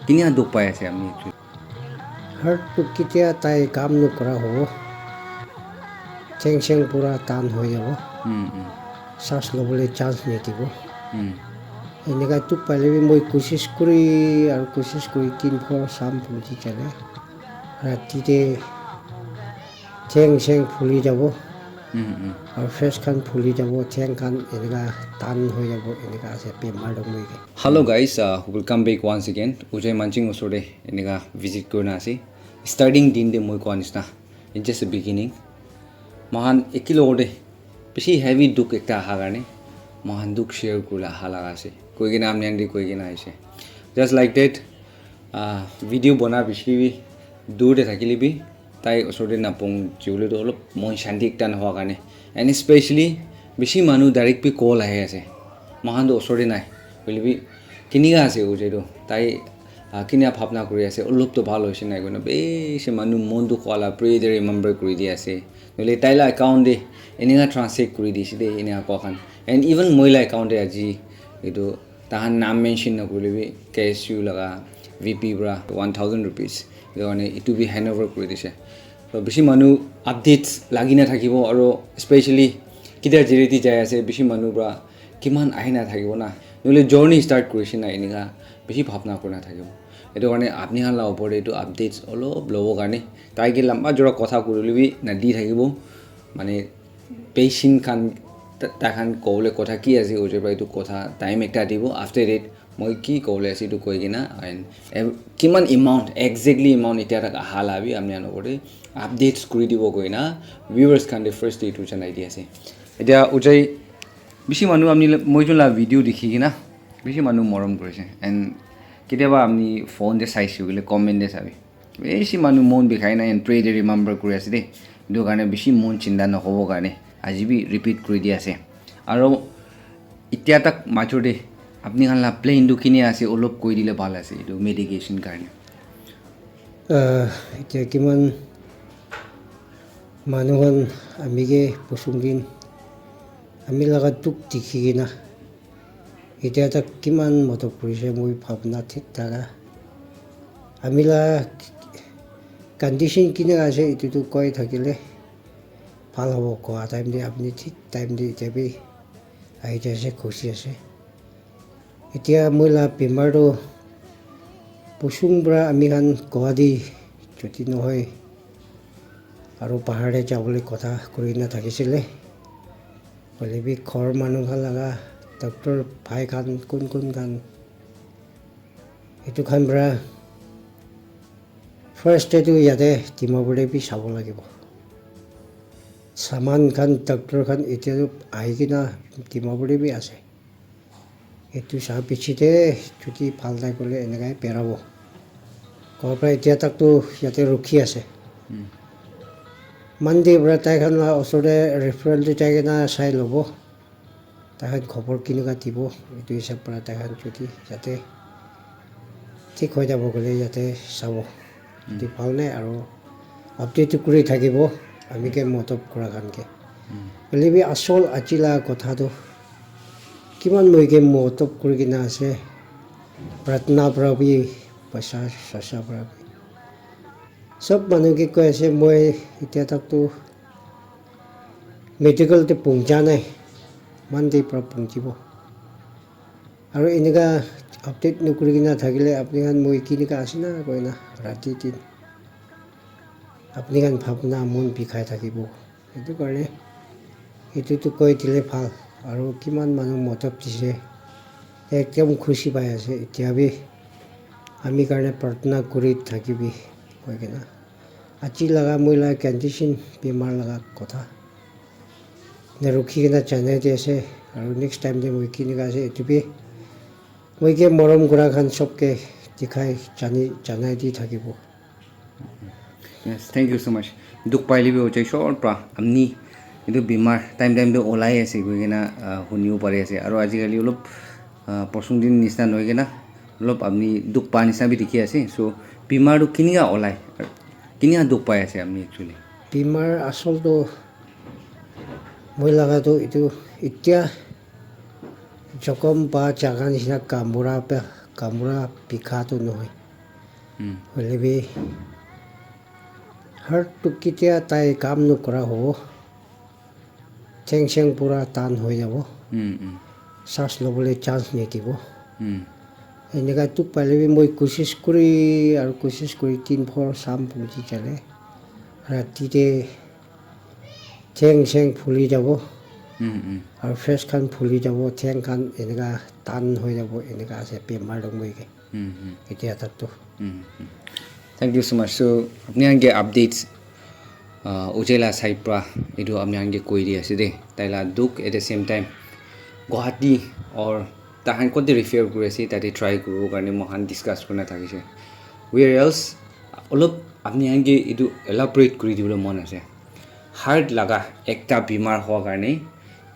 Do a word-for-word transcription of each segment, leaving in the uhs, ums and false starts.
Kinia dukh pai ase ami actually? Heart tu ketia tai kam nokora hobo. Cheng cheng pura tan hoi jabo. Hmm, hmm. Saas lobole chance nidibo. Hmm. Eneka dukh paile bi moi kosis kuri aru kosis kuri tin ghor sam phuji jale. Rati te cheng cheng phuli jabo. Hmm, hmm. Aru face khan phuli jabo, cheng khan eneka tan hoi jabo, eneka ase bemar tu moi ke. Hello guys, uh, welcome back once again. Ujai Manching osor te eneka visit kurina ase. Starting din te moi koa nisna, it's just a beginning. Moikhan eki logote bishi heavy dukh ekta aha karne moikhan dukh share kurila aha laga ase. Koi kena amni andi koi kena aise. Just like that, uh, video bona bishi bi dur te thakile bi tai osor te napong jibole tu olop mon shanti ekta nohoa karne. And especially bishi manu direct bi call ahi ase. Moikhan tu osor te nai. Hoile bi kinika ase ujai tu. Tai, ah, kinika bhabna kuri ase. Olop tu bhal hoise nai koina. Bishi manu mon dukh wala pray te remember kuri di ase. Nohole tai la account te eneka transact kuri dise de, eneka koa khan. And even moi la account te aji etu tahan naam mention nakurile bi K S U laga V P pra one thousand rupees etu karne etu bi hand over kuri dise. So bishi manu updates lagi na thakibo, aro especially ketia jereti jai ase, bishi manu pra kiman ahi na thakibo na, nohole journey start kurise na, enika bishi bhabna kurina thakibo. Etu karne apni khan la upor te etu updates olop lobo karne tai ke lamba jora kotha kurile bi na di thakibo, mane patient khan ta-, tai khan kobole kotha ki ase, ujai pra etu kotha time ekta dibo, after that moi ki kobole ase etu koi kena, and ev-, kiman amount, exactly amount etia tak aha la bi apni khan upor te updates kuri dibo koi na viewers khan te first te etu janai di ase. Etia ujai bishi manu apni la, moi jun la video dikhi kena bishi manu morom kurise, and ketia ba apni phone te saise koile comment te sabi. Bishi manu mon bikhai na and pray te remember kuri ase de. Etu karne bishi mon chinta nohobo karne aji bi repeat kuri di ase. Aro etia tak major te apni khan la plan tu kini ase, olop koi dile bhal ase etu medication karne. Ah, etia kiman manu khan ami ke pusung din, ami laga dukh dikhi kena etia tak kiman modot kurise, moi bhabna thik thaka. Ami la condition kina ase, etu tu koi thakile bhal hobo koa time te, apni thik time te etia bi ahi jai ase, khushi ase. Etia moi la bemar tu pusung pra ami khan Guwahati chuti nohoi, aro bahar te jabole kotha kuri na thakisile. Hoile bi ghor manu khan laga, doctor bhai khan, kun kun khan, etu khan pra first te tu yate Dimapur te bi sabo lagibo. Saman khan, doctor khan etia tu ahi kena Dimapur te bi ase. Etu sa piche te chuti bhal nai koile enekai berabo. Ghor pra etia tak tu yate rukhi ase. Hmm. Monday pra tai khan la osor te referral te jai kena sai lobo. Tai khan khobor kinika dibo, etu hisab pra tai khan chuti yate thik hoi jabo koile yate sabo. Hmm. Chuti bhal nai aro update tu kuri thakibo, ami ke modot kura khan ke. Hmm. Hoile bi asol aji la kotha tu kiman moi ke modot kuri kena ase, pratna pra bi, paisa saisa pra bi. Sob manu ke koi ase, moi etia tak tu medical te puncha nai, Monday pra punchibo. Aro enika update nokuri kena thakile apni khan moi kinika ase na koina rati din apni khan bhabna mon bikhai thakibo. Etu karne etu tu koi dile bhal. Aro kiman manu modot dise, ekdom khushi pai ase. Etia bi ami karne pratna kuri thakibi koi kena. Aji laga moi laga condition, bimar laga kotha. Ne rukhi kena janai di ase, aru next time te moi kinika ase, etu bi moi ke morom kura khan sob ke dikhai jani, janai di thakibo. Yes, thank you so much. Dukh paile bi ojai short pra amni etu bimar time time te olai ase koi kena, ah, hunibo pari ase. Aru ajikali olop, ah, posong din nisna nohoi kena olop apni dukh pa nisna bi dikhi ase. So, bimar tu kinika olai? Kinika dukh pai ase apni actually? Bimar asol tu moi laga tu etu etia, Chokom pa jaga nishina kamura pe, kamura bikha tu nohoi. Hmm. Hoile bi, heart tu ketia tai kam nokura hobo. Theng seng pura tan hoi jabo. Hmm, hmm. Saas lobole chance nidibo. Hmm. Eneka dukh paile bi moi kosis kuri, aru kosis kuri, din bhor sham phuji jale. Rati te theng seng phuli jabo. Hmm, hmm. Aru face khan phuli jabo, theng khan eneka tan hoi jabo, eneka ase bemar tu moi ke. Hmm, hmm. Etia tak tu. Hmm, hmm. Thank you so much. So, apni khan ke updates, uh, Ujai la side pra etu apni khan ke koi di ase de. Tai la dukh at the same time Guwahati or tahan kote refer kuri ase, tate try kuribo karne moikhan discuss kurina thakishe. Where else, olop apni khan ke etu elaborate kuri dibole mon ase. Heart laga ekta bimar hoa karne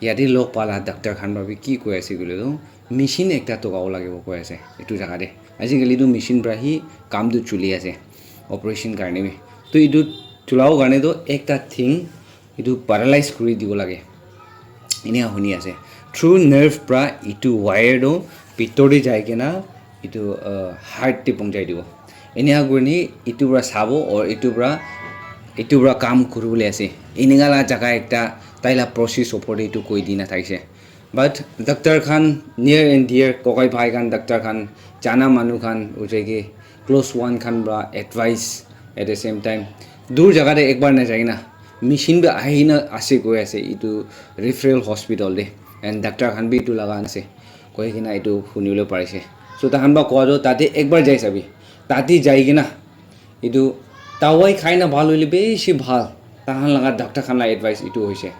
yate log pala doctor khan para bi ki koi ase koile tu, machine ekta tokabo lagibo koi ase etu jaga te. Ajikali tu machine para hi kam tu chuli ase, operation karne bi. To etu chulabo karne tu ekta thing etu paralyze kuri dibo lage. Enia huni ase. Through nerve pra etu wire tu bitor te jai kena etu, uh, heart te pongjai dibo. Enia kurine etu pra sabo or etu pra, etu pra kam kuribole ase. Eneka la jaga ekta tai la process opor te etu koi dina thakishe. But doctor khan, near and dear kokai bhai khan, doctor khan, jana manu khan, ujai ke close one khan pra advice, at the same time dur jaga te ekbar na jai na machine bi ahi na ase koi ase etu referral hospital te, and doctor khan bi etu laga ase koi kena etu huni bole parise. So tahan ba koa tu tate ekbar jai sabi, tate jai kena etu dawai khai na bhal hoile bishi bhal. Tahan laga doctor khan la advice etu hoise,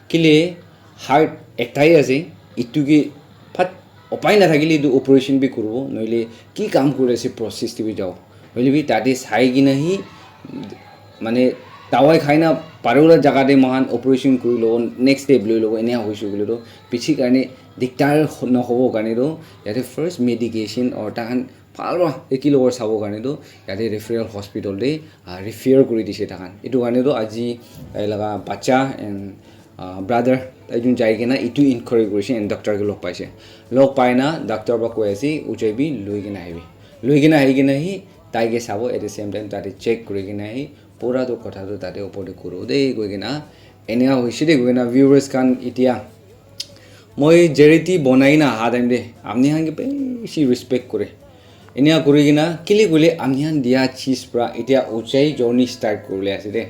kile heart ekta hi ase, etu ke phat upai na thakile etu operation bi kuribo, nohile ki kam kuri ase process te bi jabo. Hoile bi tate sai kena hi, mane, dawai khai na paribole jaga te moikhan operation kuri lobo, next step loi lobo, enia hoise koile tu piche karne diktar nohobo karne tu yate first medication or tahan bhal pra eki logor sabo karne tu yate referral hospital te, ah, refer kuri dise tahan. Etu karne tu aji tai laga bacha and, ah, brother tai jun jai kena etu inquiry kurise and doctor ke log paise. Log pai na doctor pra koi ase, "Ujai bi loi kena ahibi. Loi kena ahi kena hi tai ke sabo, at the same time tate check kuri kena hi pura tu kotha tu tate opor te kuru de," koi kena. Enia hoise de koi kena viewers khan etia moi charity bonai na aha time te apni khan ke bishi respect kore. Enia kuri kena kile koile apni khan dia cheese pra etia Ujai journey start kuribole ase de.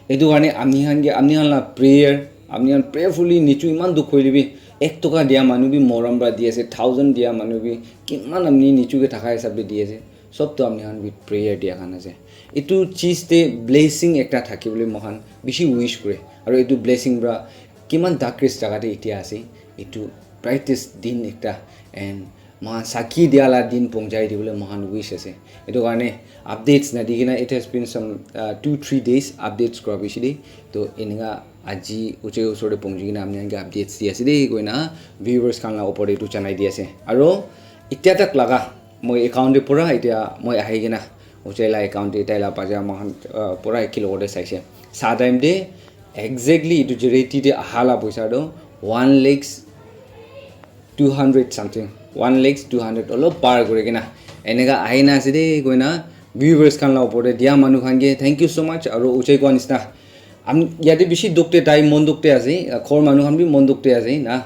Etu karne apni khan ke, apni khan la prayer, apni khan prayerfully nichu iman dukh hoile bi ek toka dia manu bi morom pra di ase, thousand dia manu bi kiman apni nichu ke thaka hisab te di ase. Sob tu apni khan bi prayer dia khan ase. Etu cheese te blessing ekta thakibole moikhan bishi wish kore. Aru etu blessing pra kiman darkest jaga te etia ase, etu brightest din ekta and moikhan sakhi dia la din pongjai dibole moikhan wish ase. Etu karne updates na di kena, it has been some, uh, two three days updates kura bishi de. To eneka aji Ujai osor te ponji kena apni khan ke updates di ase de koina viewers khan la opor te etu janai di ase. Aru etia tak laga moi account te pura etia moi ahi kena Ujai la account te tai la bacha moikhan, uh, pura eki logor te saise. Sa time te exactly etu charity te aha la poisa tu one lakhs two hundred something, one lakhs two hundred olop par kuri kena eneka ahi na ase de koina viewers khan la opor te dia manu khan ke thank you so much. Aru Ujai koa nisna, am, yate bishi dukh te tai mon dukh te ase, ghor manu khan bi mon dukh te ase na.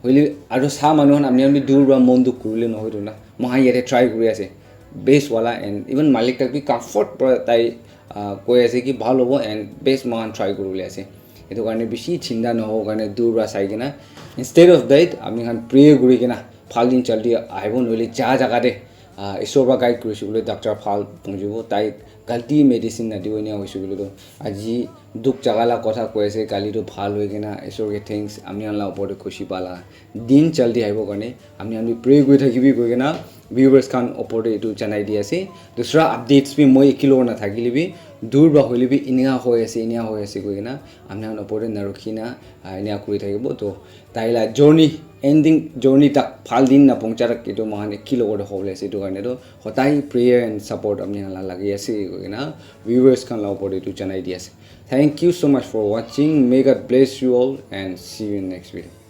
Hoile aru sa manu khan apni khan bi dur pra mon dukh kuribole nohoi tu na. Moikhan yate try kuri ase best wala and even malik tak bi comfort pra tai, ah, koi ase ki bhal hobo and best moikhan try kuribole ase. Etu karne bishi chinta nohobo karne dur pra sai kena, instead of that apni khan pray kuri kena bhal din jaldi ahibo, nohole ja jaga te, ah, Isor pra guide kurise koile doctor bhal punjibo, tai galti medicine nadibo, enia hoise koile tu aji dukh jaga la kotha koi ase, kali tu bhal hoi kena Isor ke thanks, apni khan la opor te khushi pa la din jaldi ahibo karne apni khan bi pray kuri thakibi koi kena viewers khan opor te etu janai di ase. Dusra updates bi moi eki logor na thakile bi dur pra hoile bi enia hoi ase, enia hoi ase koi kena apni khan opor te na rukhi na, ah, enia kuri thakibo. To tai la journey, ending journey tak bhal din na pongcha tak etu moikhan eki logor te hobole ase. Etu karne tu hodai prayer and support apni khan la lagi ase koi kena viewers khan la opor te etu janai di ase. Thank you so much for watching. May God bless you all and see you in next video.